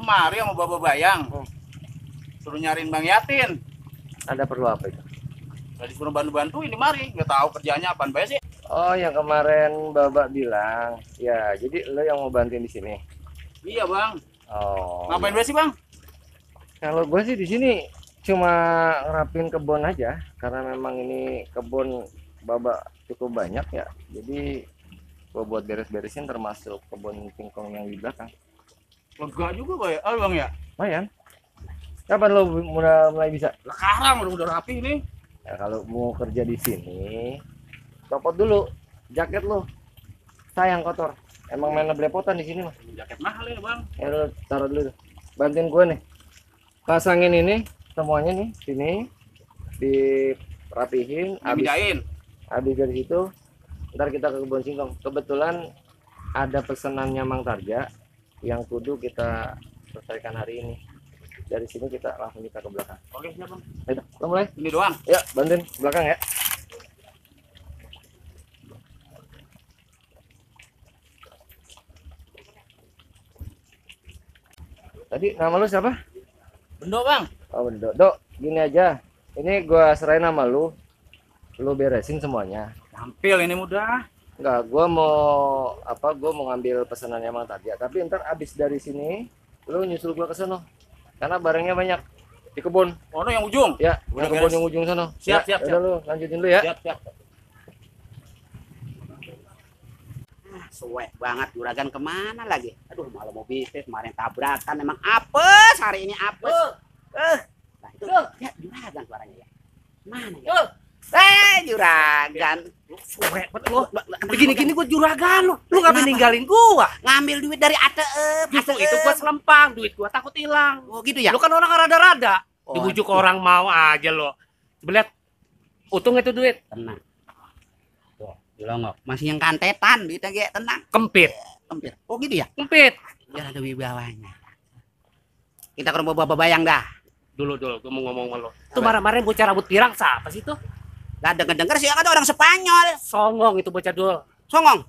kemari sama Bapak Bayang. Suruh nyariin Bang Yatin. Ada perlu apa itu? Tadi suruh bantu-bantu ini mari, nggak tahu kerjanya apaan bae sih. Oh, yang kemarin Babak bilang. Ya, jadi lo yang mau bantuin di sini. Iya, Bang. Oh. Ngapain bae sih, Bang? Kalau gue sih di sini cuma ngerapin kebun aja, karena memang ini kebun Babak cukup banyak ya. Jadi gue buat beres-beresin termasuk kebun singkong yang di belakang. Lega juga Pak ya. Ah, Bang ya. Lumayan. Kapan lo mulai bisa? Sekarang udah rapi ini. Ya, kalau mau kerja di sini, copot dulu jaket lo. Sayang kotor. Emang main belepotan di sini mah. Jaket mahal ya, Bang. Ya lo taruh dulu. Bantuin gue nih. Pasangin ini semuanya nih, sini dirapihin. Habis dari situ, ntar kita ke kebun singkong. Kebetulan ada pesanannya Mang Tarja yang kudu kita selesaikan hari ini. Dari sini kita langsung kita ke belakang. Oke, siap, Bang. Ayo, kita mulai. Ini doang. Ya, bantuin belakang ya. Tadi nama lu siapa? Bendo, Bang. Oh, Bendo. Dok, gini aja. Ini gua serahin nama lu. Lu beresin semuanya. Tampil ini mudah. Enggak, gua mau ngambil pesanannya Mang Tarja. Tapi ntar abis dari sini, lu nyusul gua ke sono. Karena barangnya banyak di kebun. Oh, no, yang ujung. Ya, Udah di kebun beres. yang ujung sono. Siap, Ya, siap, udah siap. lu lanjutin dulu ya. Siap. Suwek banget juragan kemana lagi? Aduh malah mau bisnis kemarin tabrakan emang apes hari ini apes. Nah itu ya juragan suaranya ya. Mana ya? Juragan. Suwek banget lo. Begini-gini gua juragan lo. Lu ngapain ninggalin gua? Ngambil duit dari ATM. Justru itu gua selempang, duit gua takut hilang. Oh gitu ya? Lu kan orang rada-rada. Oh, Dibujuk orang mau aja lo. Coba lihat. Untung itu duit. Tenang. Tuh, jelongok. Masih yang kantetan duitnya ge, tenang. Kempit. Kempir. Oh gitu ya? Kempit. Biar ada wibawanya. Kita ke rumah Bapak Bayang dah. Dulu gua mau ngomong sama lo. Itu marah-marahin bocah rambut pirang siapa sih itu? Gak denger-denger sih ada orang Spanyol. Songong itu bocah dul. Songong.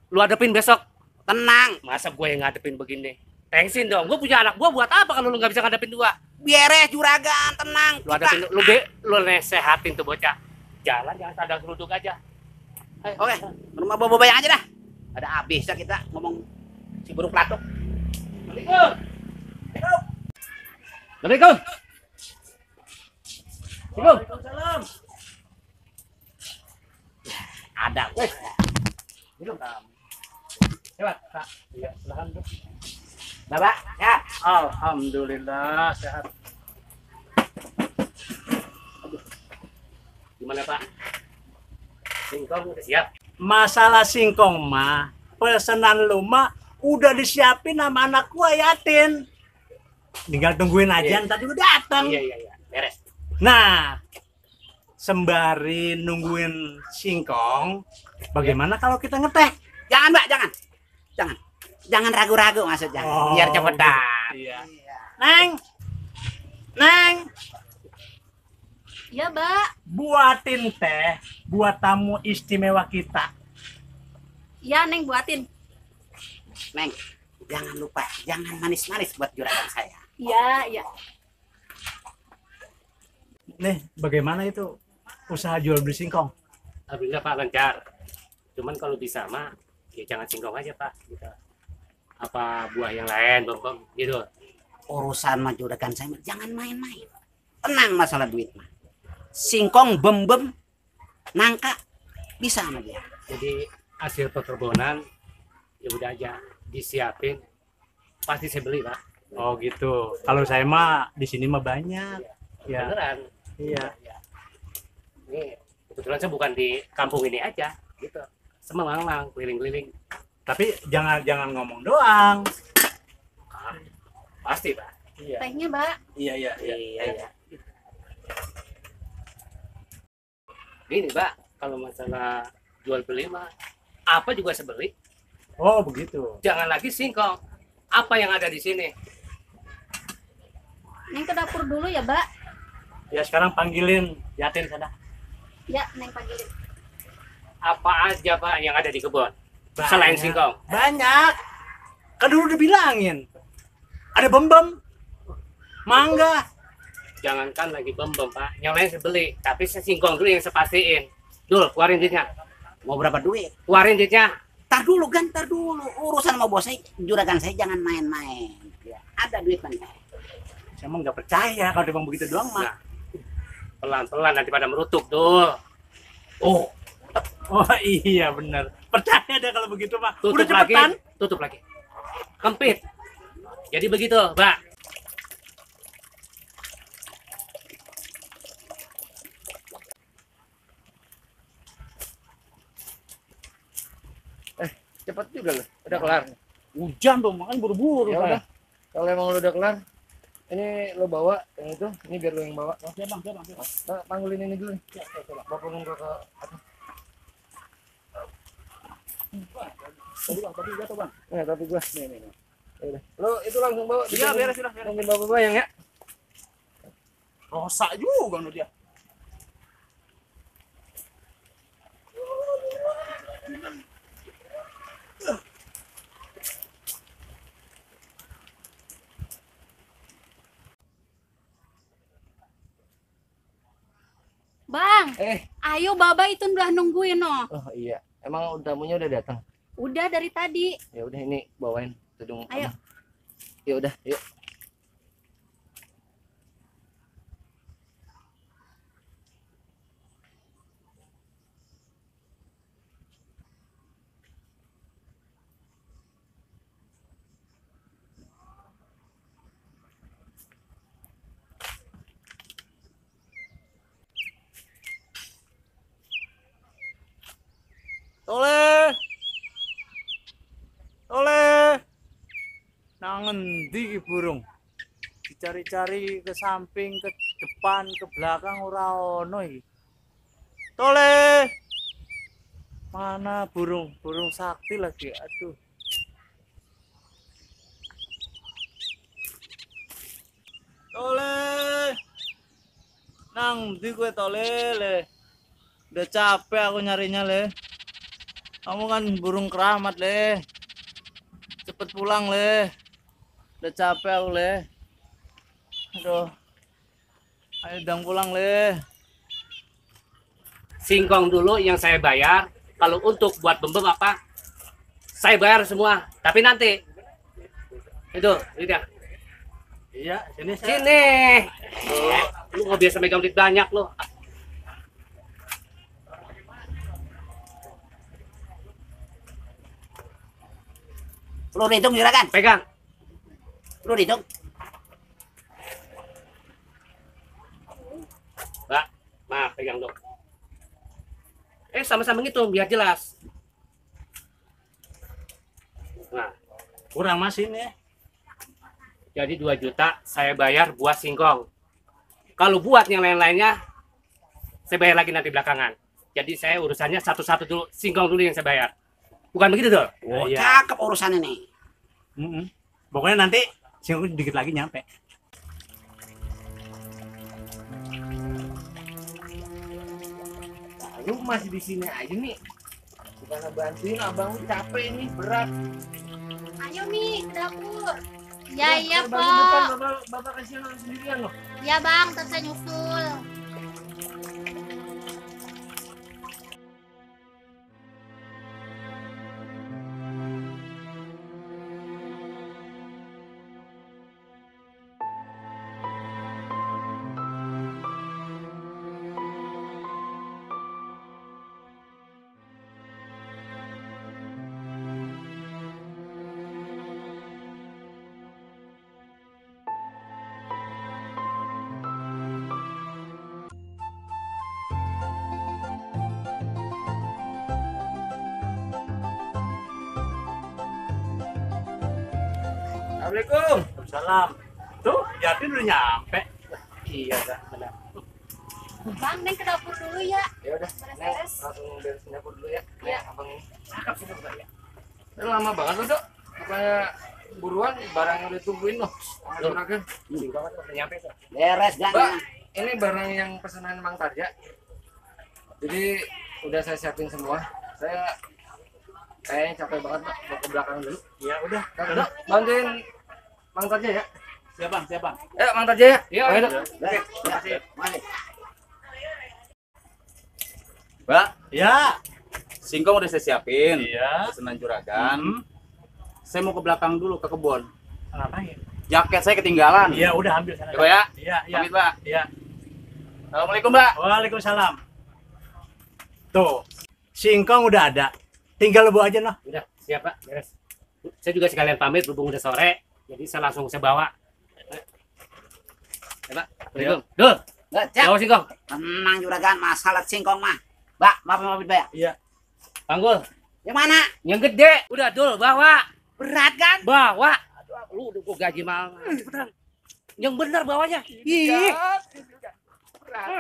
Lu hadepin besok. Tenang. Masa gue yang ngadepin begini? Thanksin dong. Gue punya anak gua buat apa kalau lu nggak bisa ngadepin dua? Beres juragan, tenang. Lu hadapin, lu nasehatin tuh bocah. Jalan jangan sadar seruduk aja. Ayo. Oke, ke rumah Bapak Bayang aja dah. Ada habisnya kita ngomong si buruk pelatuk. Assalamualaikum. Waalaikumsalam. Ada. Minum tam. Hebat, Kak. Iya, silakan, Bro. Bapak, ya. Alhamdulillah sehat. Gimana, Pak? Singkong udah siap. Masalah singkong mah pesanan lu mah udah disiapin sama anak gua Yatin, tinggal tungguin aja Iya. ntar juga datang. Iya, beres. Nah, sembari nungguin singkong, bagaimana kalau kita ngetek? Jangan, Mbak, jangan. Jangan ragu-ragu maksudnya. Oh, Biar cepetan. Iya. Neng, Ya, Mbak. buatin teh buat tamu istimewa kita. Ya, Neng buatin. Neng, jangan lupa, jangan manis-manis buat juragan saya. Ya. Nih, bagaimana itu usaha jual beli singkong? Alhamdulillah Pak lancar. Cuman kalau bisa mah ya jangan singkong aja Pak. Gitu. Apa buah yang lain, bom gitu. Urusan mah juragan saya mah jangan main-main. Tenang masalah duit mah. Singkong bem-bem, nangka bisa sama dia. Jadi hasil perkebunan ya udah aja disiapin. Pasti saya beli Pak. Oh gitu. Kalau saya mah di sini mah banyak. Ya. Beneran. Iya. Ini kebetulan saya bukan di kampung ini aja, gitu. Semelang-lang, keliling-keliling. Tapi jangan ngomong doang. Ah, pasti Pak. Iya. Tehnya, Mbak. Iya. Iya. Ini Pak, kalau masalah jual beli mah apa juga saya beli. Oh begitu. Jangan lagi singkong. Apa yang ada di sini? Neng ke dapur dulu ya, Mbak. Ya sekarang panggilin Yatin sana. Ya, Neng panggilin. Apa aja Pak yang ada di kebun? Banyak. Selain singkong. Banyak. Kan dulu dibilangin. Ada bem-bem. Mangga. Jangankan lagi bem-bem, Pak. Yang lain saya beli, tapi saya singkong dulu yang saya pastiin. Dul, keluarin duitnya. Mau berapa duit? Keluarin duitnya. Tar dulu kan, tar dulu. Urusan sama bos saya, juragan saya jangan main-main. Ya, ada duit kan? Saya emang nggak percaya kalau dia ngomong begitu doang mah. Nah, pelan-pelan nanti pada merutuk, Dul. Oh. Oh iya benar. Percaya deh kalau begitu mah. Tutup Udah lagi, cepetan. tutup lagi. Kempit. Jadi begitu, Mbak. Cepet juga loh, udah kelar. Hujan dong, makanya buru-buru. Ya Pak. udah, kalau emang lu udah kelar, ini lo bawa yang itu, ini biar lo yang bawa. Siap bang, siap bang. Nah, panggulin ini dulu. Bapak nunggu ke atas. Tadi bang, tadi jatuh bang. Nah, tapi gua. Nih. Ya udah. Lo itu langsung bawa. Iya, beres sudah. Mungkin bapak bayang ya. Rosak juga no dia. Bang, Eh, ayo Baba itu udah nungguin no. oh iya. Emang tamunya udah datang. Udah dari tadi. Ya udah ini bawain tudung. Ayo. Ya udah, yuk. Toleh. Toleh. Nang endi ki burung? Dicari-cari ke samping, ke depan, ke belakang ora ono iki. Toleh. Mana burung? Burung sakti lagi. Aduh. Toleh. Nang endi kowe Toleh le? Udah capek aku nyarinya le. Kamu kan burung keramat le. Cepet pulang le. Udah capek aku le. Aduh. Ayo dang pulang le. Singkong dulu yang saya bayar. Kalau untuk buat bem-bem apa? Saya bayar semua. Tapi nanti. Itu dia. Iya, sini saya. Sini. Lu nggak biasa megang duit banyak lu. Lu dihitung juragan? Pegang. Lu dihitung? Mbak, maaf pegang dong. Sama-sama ngitung biar jelas. Nah, Kurang mas ini. jadi 2 juta saya bayar buat singkong. Kalau buat yang lain-lainnya, saya bayar lagi nanti belakangan. Jadi saya urusannya satu-satu dulu, singkong dulu yang saya bayar. Bukan begitu tuh? Oh, Iya. cakep urusan ini. Pokoknya nanti singkong dikit lagi nyampe. Lu masih di sini aja nih. Bukan bantuin abang capek ini berat. Ayo Mi ke dapur. Ya iya Terbagi depan, kok. bapak kasihan orang sendirian loh. Ya Bang, ntar saya nyusul. Assalamualaikum. Salam. Tuh, Yatin udah nyampe. Iya, Kak, benar. Bang, Neng ke dapur dulu ya. Ya udah, Beres-beres. langsung beresin dapur dulu ya. Iya. Abang ini. Cakep sih Dok, ya. Lu lama banget lu, Dok. Bukannya buruan barang yang udah tungguin loh. Sama juragan. Singkong kan udah nyampe tuh. Beres Mbak, dan. ini barang yang pesanan Mang Tarja. Jadi udah saya siapin semua. Saya kayaknya capek banget, Dok. Mau ke belakang dulu. Ya udah. Dok, bantuin Mang Tarja ya. Siap bang, siap bang. Mang Tarja. Iya, Ayo, iya. Dok. Mbak, Ya. singkong udah saya siapin. Iya. Pesanan juragan. Saya mau ke belakang dulu ke kebun. Ngapain? Jaket saya ketinggalan. Iya, udah ambil sana. Coba ya. Iya, iya. Pamit, Mbak. Iya. Assalamualaikum, Mbak. Waalaikumsalam. Tuh, singkong udah ada. Tinggal lebu aja noh. Udah, siap Pak, beres. Saya juga sekalian pamit, berhubung udah sore. Jadi saya langsung bawa. Ya, Pak. Assalamualaikum. Dul, Cak, bawa singkong. tenang juragan, masalah singkong mah. Mbak, maaf Mbak. Iya. Panggul. Yang mana? Yang gede. Udah, Dul, bawa. Berat kan? Bawa. Aduh, lu udah gua gaji mahal. Cepetan. Yang benar bawanya. Ih.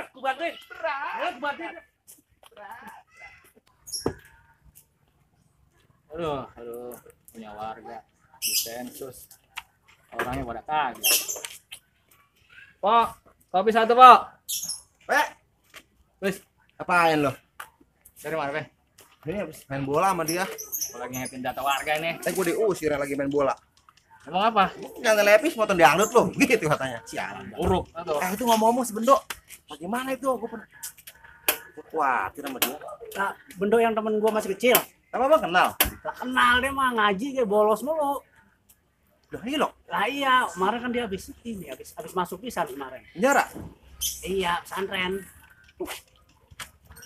Aku bantuin. Berat. Aku bantuin. Aduh, punya warga di sensus. Orangnya pada kagak. Pok, kopi satu, Pok. Wis, Apain lo? dari mana, Pe? Ini habis main bola sama dia. Gua lagi ngepin data warga ini. Gue diusir lagi main bola. Emang apa? Jangan telepis mau dangdut lo. Gitu katanya. Sialan. Buruk atau? Itu ngomong-ngomong si Bendo. Bagaimana itu? Gue pernah khawatir sama dia. Nah, Bendo yang temen gua masih kecil. Apa bang kenal? Lah kenal dia mah ngaji kayak bolos mulu. Udah ini loh. Lah iya, kemarin kan dia habis masuk pisan kemarin. Penjara. Iya, pesantren.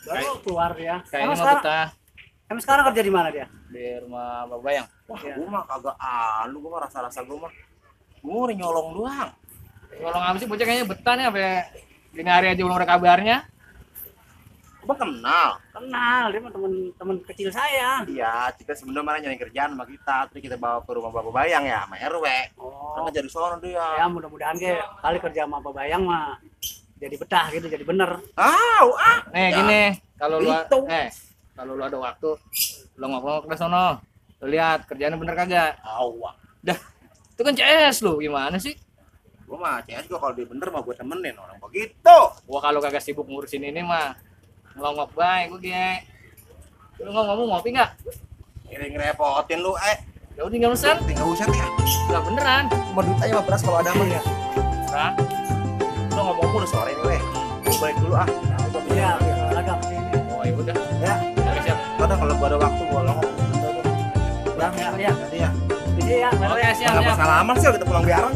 Baru keluar dia. Kayaknya mau sekarang, betah emang sekarang kerja di mana dia? di rumah Bapak Bayang. Wah, gue mah kagak gue mah rasa-rasa gue mah. Gue nyolong doang. Kalau nggak sih bocah kayaknya betah nih sampai gini hari aja belum ada kabarnya. Abang kenal. Kenal, dia mah temen kecil saya. Iya, kita sebenarnya nyari kerjaan sama kita. Terus kita bawa ke rumah Bapak Bayang ya, sama RW. Oh, Karena jadi sono dia. ya mudah-mudahan kali kerja sama Pak Bayang mah jadi betah gitu, jadi bener. Nih Ya. gini, kalau lu Itu. kalau lu ada waktu, lu ngobrol ke sono. Lu lihat kerjaannya bener kagak? Awak. Itu kan CS lu, gimana sih? Gue mah CS juga kalau dia bener mah gue temenin orang begitu. Gua kalau kagak sibuk ngurusin ini mah ngelongok bae gua ge. Lu ngomong ngopi enggak? Ini ngerepotin lu, Ya udah enggak usah. tinggal usah ya. Enggak beneran. Cuma duit aja sama beras kalau ada mah ya. Nah, Lu ngomong udah sore ini, weh. Gue balik dulu ah. Iya, agak ini. oh ya udah. Ya. Oke, siap. Udah kalau gua ada waktu gua ngomong. Ya, Ya, ya. iya. Jadi ya, Oke, siap, Enggak siap. salaman sih kita pulang bareng.